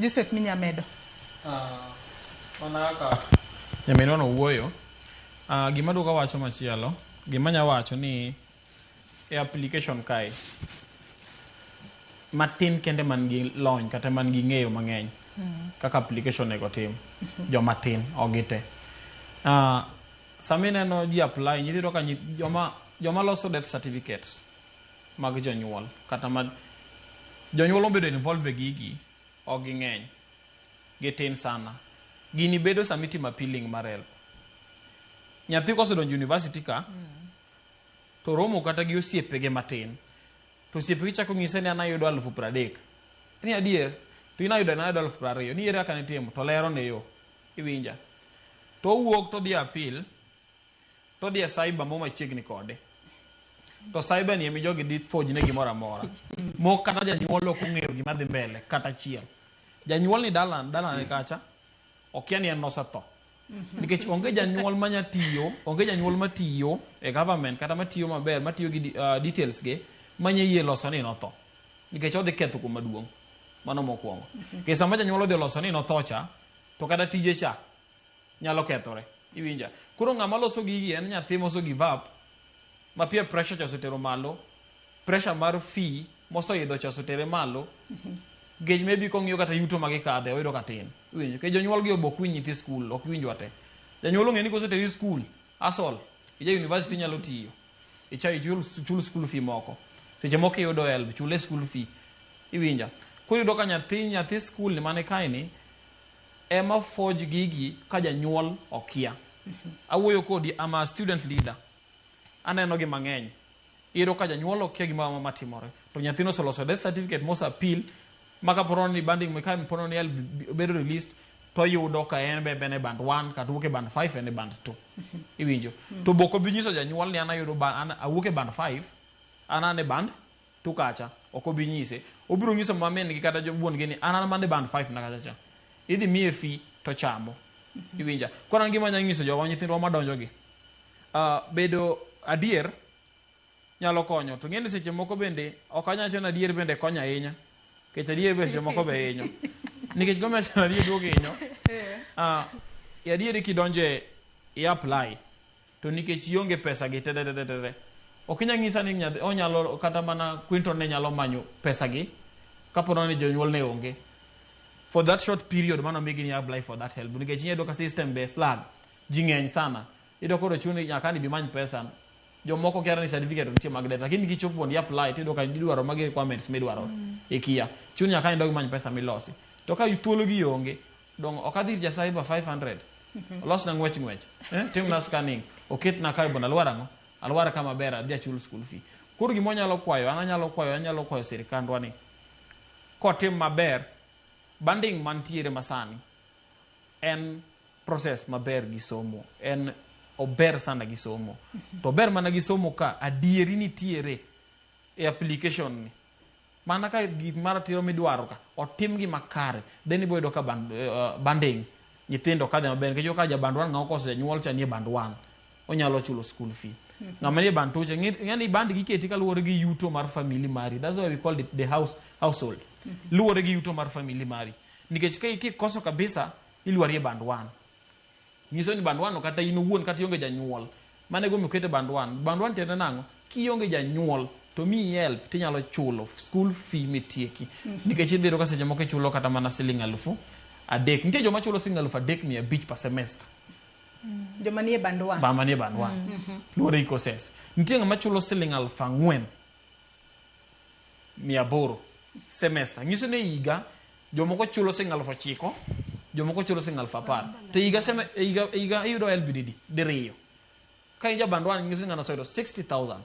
Joseph minya medo. Mana kaka nyaminwa no wuoyo, gima duogo wacho machielo, gima nya wacho ni e application kae matin kende man gi lony kata man gi ng'eyo mang'eny kaka application onego tim joma tin ok gite. Sama ineno ji apply nyithindo ka joma loso death certificates mag jonyuol kata ma jonyuol obedo involved e gigi ok ging'eny, gitin sana. Gini bedo sama itimo appealing mar HELB. Nyathi kosedonjo university ka to romo kata gi osiepege matin to osiepegi chako nyise ni an ayudo 30,000 ni adier to in ayudo an ayudo 20,000 ni ere kaka nitimo to lero ne yo iwinja to owuok to odhi appeal to odhi e cyber mo machiegni kode to cyber ni emi jogi dhi forge ne gimoro amora mok kata janyuol ok ong'eyo gima dhi mbele kata achiel. Janyuol ni dala dalane kacha okia ni en nosetho nikech onge janyuol manya tiyo, onge janyuol matiyo e government kata matiyo maber matiyo gi details ge manya yie loso ni notho nikech odhi ketho kuma duong'. Mano mokwongo. Nikech sama janyuol odhi oloso ni notho cha to kata tije cha nyalo kethore. Iwinja? Koro ng'ama loso gigi en nyathi mose give up ma peer pressure cha osetero malo, pressure mar fee moseidho cha osetere malo nikech maybe kong'iyo kata yuto ma gikadhe oyudo ka tin. Iwinjo? Nikech jonyuol gi ok winj nyithi skul, ok winjwa te. Janyuol ong'e ni koseteri skul, asol, ija university nyalo tiyo. Icha ichul chul school fee moko. Seche moko iyudo HELB, chule school fee. Iwinja? Koro iyudo ka nyathi skul ni mane kae ni ema forge gigi ka janyuol okia. Awuoyo kodi, I'm a student leader. Aneno gi mang'eny. Iyudo ka janyuol okia gima matimore. To nyathino oseloso death certificate mose appeal ma kapo ni banding ka po ni HELB bedo released to oyudo ka en be en e band 1 kata owuok e band 5 en e band 2. Iwinjo? To bok obi nyiso janyuol ni an ayudo an awuok e band 5 an e band 2 kacha. Ok obi nyise. Obiro nyiso ma min gi kata wuon gi ni an mana e band 5 na kacha cha. Idhi miye fee to chamo. Iwinja? Koro an gima anyalo nyiso jowa nyithindwa madonjo gi. Bedo adier nyalo konyo. To ng'eni seche moko bende ok anyal wacho ni adier bende konyo ahinya. Nikech adier be seche moko be hinyo. Nikech gima omiyo awacho ni adier duogo hinyo. Adier kidonje i apply to nikech ionge pesa gi te te te te te. Ok inyal nyisa ni nyathi onyalo kata mana Quinton ne nyalo manyo pesa gi kapo ni jonyuol ne onge. For that short period mano migi ni apply for that HELB. Nikech inyalo yudo ka system be slag. Ji ng'eny sana. Iyudo koro chuni nyaka ni bi many pesa. Jomoko kia ni certificate nitie mag death lakini gichopo mondo i apply tiyudo ka idwaro magi requirements midwaro ikia. Chuni nyaka idog imany pesa milosi. To ka thuolo gi onge, dong ok adhi ir ja cyber 500. Olosna ng'wech ng'wech. Timna scanning. Oketna kae mondo alwar ang'o? Alwar kama ber adhi achul school fee. Koro gima wanyalo kwayo, an anyalo kwayo sirikandwa ni kotim maber banding mantiere masani en process maber gi somo. En ober sana gi somo. To ober mana gi somo ka adieri nitiere e application ni. Mana ka gik maratiro midwaro ka otim gi makare, then ibiro yudo ka banding nyithindo kadhi maber. Nikech ka ja band 1 ng'ama okoso janyuol cha nie band 1 onyalo chulo school fee. Ng'ama nie band 2 cha ng'e ni band gi keti kaluwore gi yuto mar family mari. That's why we call it the household. Luwore gi yuto mar family mari. Nikech ka kikoso kabisa ilwari e band 1. Nyiso ni band 1 kata in owuon kata ionge janyuol. Mano e gima okete band 1. Band 1 tiende nang'o? Kionge janyuol to miyi HELB tinyalo chulo school fee mitieki. Nikech idhi yudo ka seche moko ichulo kata mana siling 3,000. Nitie joma chulo siling 3,500 per semester. Joma nie band 1. Joma nie band 1. Luwore gi courses. Nitie ng'ama chulo siling 4,800 semester. Nyiso ni higa jomoko chulo siling 9,000, jomoko chulo siling 10,000. To higa iyudo HELB didi? Diriyo. Ka in ja band 1 nyiso ni ng'ano oseyudo 60,000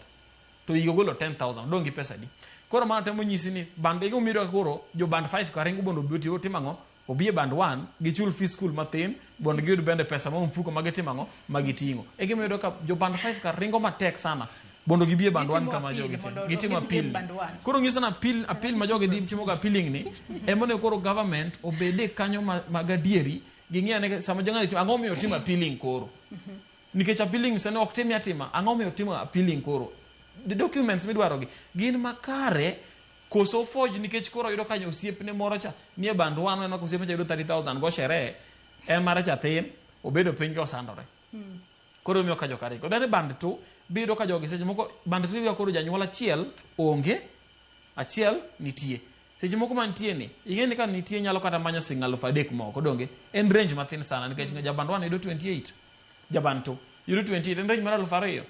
to higa ogolo 10,000, odong' gi pesa adi? Koro mano temo nyisi ni band e gima iyudo koro jo band 5 ka ringo mondo obi otim ang'o? Obi e band 1 gichul fee school mathin mondo giyud bende pesa ma mfuko ma gitimo ang'o? Ma giting'o. E gima iyudo ka jo band 5 ka ringo matek sana mondo gibi e band 1 kama jogi timo. Gitimo appeal. Koro nyiso na appeal ma jogi dhi timo ga appealing ni ema onego koro government obede kanyo mag adieri ging'i ane sama jong'ani timo ang'o miyo timo appealing koro. Nikech appealing sani ok timi atima, ang'o miyo timo appealing koro? The documents midwaro gi gin makare Koso forge nikech koro oyudo ka osiepne moro cha nie band 1, oneno ka osiepne cha yudo 30,000 go sherehe, en mare cha thin, obedo piny ka osandore. Koro omiyo ka joka ringo. Then band 2 biyudo ka jogi seche moko band 2 iyudo koro janyuol achiel onge, achiel nitie. Seche moko mantie ni, ing'e ni ka nitie nyalo kata manyo siling 3,000 moko, donge? En range mathin sana nikech ja band 1 yudo 28, ja band 2 yudo 28, en range mar 2,000.